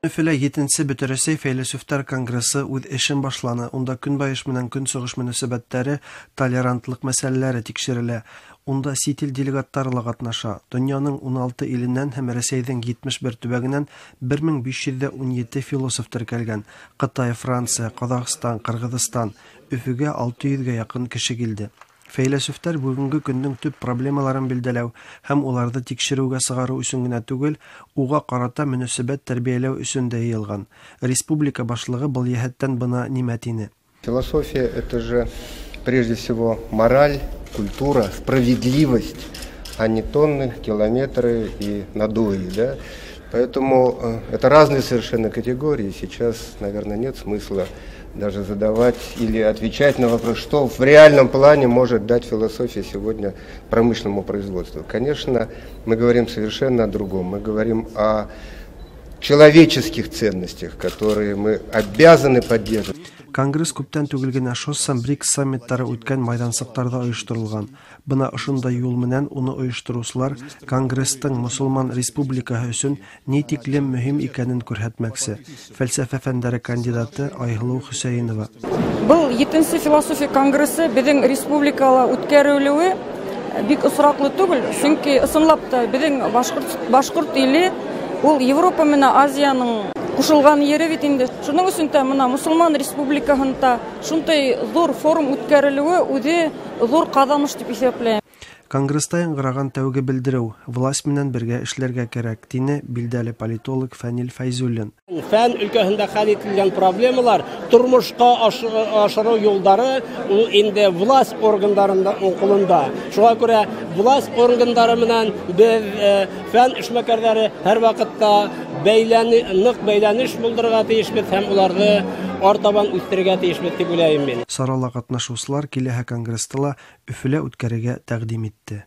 Өфөлә Етенсе Бөтәрәсәй фәйләсүфтәр конгрессы үҙ эшен башланы, унда Көнбайыш менән Көнсығыш мөнәсәбәттәре, толерантлыҡ мәсьәләләре тикшерелә. Унда сит ил делегаттары ла ҡатнаша. Донъяның 16 иленнән һәм Рәсәйҙең 71 төбәгенән 1517 философ теркәлгән. Ҡытай, Франция, Ҡаҙағстан, Ҡырғыҙстан. Өфөгә 600 гә яҡын кеше килде. Фәйләсүфтәр бөгөнгө көндөң төп проблемаларын билдәләү һәм уларҙы тикшереүгә сығарыу өсөн генә түгел, уға ҡарата мөнәсәбәт тәрбиәләү өсөн дә йыйылған. Республика башлығы был йәһәттән бына нимә тине. Философия – это же прежде всего мораль, культура, справедливость, а не тонны, километры и надои. Да? Поэтому это разные совершенно категории. Сейчас, наверное, нет смысла даже задавать или отвечать на вопрос, что в реальном плане может дать философия сегодня промышленному производству. Конечно, мы говорим совершенно о другом. Мы говорим о человеческих ценностях, которые мы обязаны поддерживать. Конгресс күптән түгел генә ШОС һәм БРИКС саммиттары үткән майҙансыҡтарҙа ойошторолған. Бына ошондай юл менән уны ойоштороусылар конгресстың мосолман республикаһы өсөн ни тиклем мөһим икәнен күрһәтмәксе. Фәлсәфә фәндәре кандидаты Айһылыу Хөсәйенова. Был етенсе философия конгрессы беҙҙең республикала үткәрелеүе бик осраҡлы түгел, сөнки ысынлап та беҙҙең башҡорт иле ул Европа менән Азияның ҡушылған ере бит инде. Шуның өсөн дә бына мосолман республикаһында шундай ҙур форум үткәрелеүе үҙе ҙур ҡаҙаныш тип иҫәпләйем. Конгресста яңғыраған тәүге белдереү власть менән бергә эшләргә кәрәк, тине билдәле политолог Фәнил Фәйзуллин. Фән өлкәһендә хәл ителгән проблемалар, тормошҡа ашырыу юлдары ул инде власть органдарында ҡулында. Шуға күрә власть органдары менән беҙ фән эшмәкәрҙәре һәр ваҡытта ныҡ бәйләнеш булдырырға тейешбеҙ һәм уларҙы артабан үҫтерергә тейешбеҙ тип уйлайым мин. Сарала ҡатнашыусылар киләһе конгрессты ла Өфөлә үткәрергә тәҡдим итте.